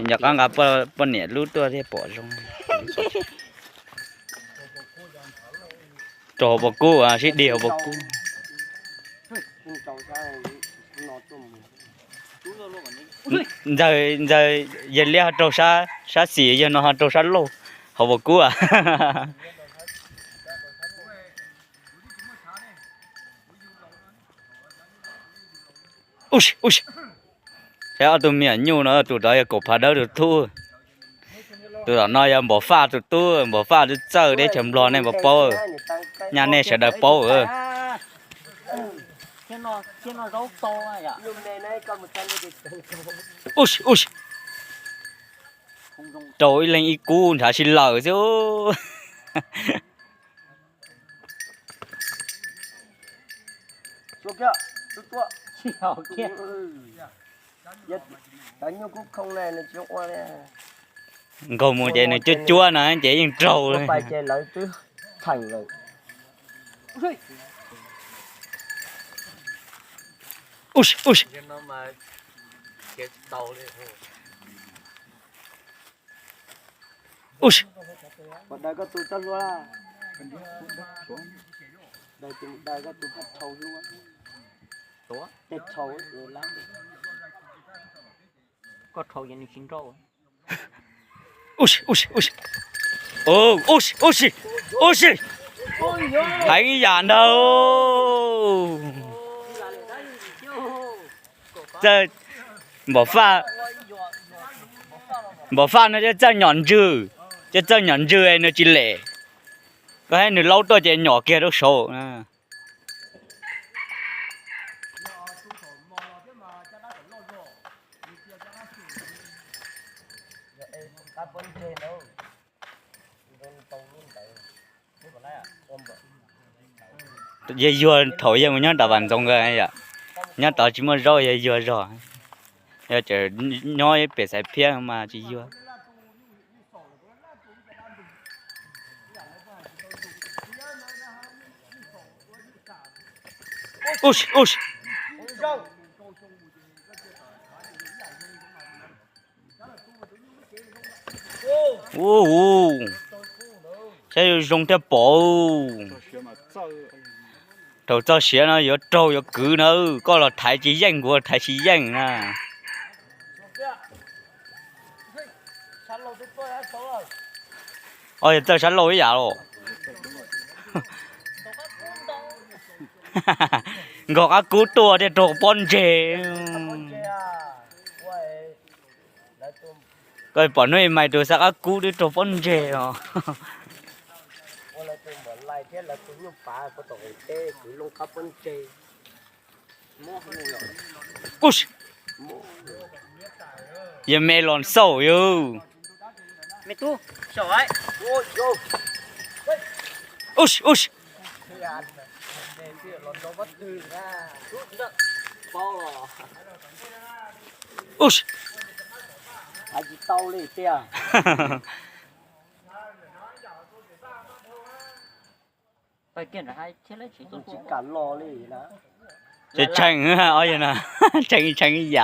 Nco qab nqa poj niam lub tuaj thiaj pom zoo. Rau hauv paus kub, sib dig hauv paus kub. Ntxawg, ntxawg, yawg liab ho rau sab xis, yawg no ho rau sab laug, hauv paus kub a. Ub, ub, saib ob tug me nyuam nyuj no, tus tod yog Kaum Phav Dawb tus tub, tus tom no yog Npam Faj tus tub. Npam Faj twb txawj teb chaws Nplog nej puas paub, nyaj nej sawv daws paub. Ub, ub, rau ib leeg ib kub nrhav sib laws xwb. Nkaug mus ces nws cuab cuab no ces yeej raug li. Ub, ub. Ub, ub, ub, ub, heev yam ntawd. Npam Faj, Npam Faj no cov txawj nyom ntswg, cov txawj nyom ntswg nws tsis lem. Koj saib nws laub tuaj ces nyom kiag rau saud. Yawg Yuag thaum yawg mus nyob nram Vam Ntxoov nkawd yom, nyob tod tsis muaj zaub yawg yuag zog, yog tseem nyob pem Xaiv Phiab mas tsis yuag. Ub, ub. Ub, ub, saib zoo thiaj pom. Thaum txog siav no yuav raug yuav kwv na, koj los thaiv tsis yeej, kuv los thaiv tsis yeej na. Os, yog txawj sab laug ib yam los. Nkaug qab kub tuaj thiaj raug pob ntseg. Koj pom hnub ib mais tus xa qab kub twb raug pob ntseg os. Yog me los xauj yog. Ub, ub. Ub, tseem tshee, tshee, tshee ib yam.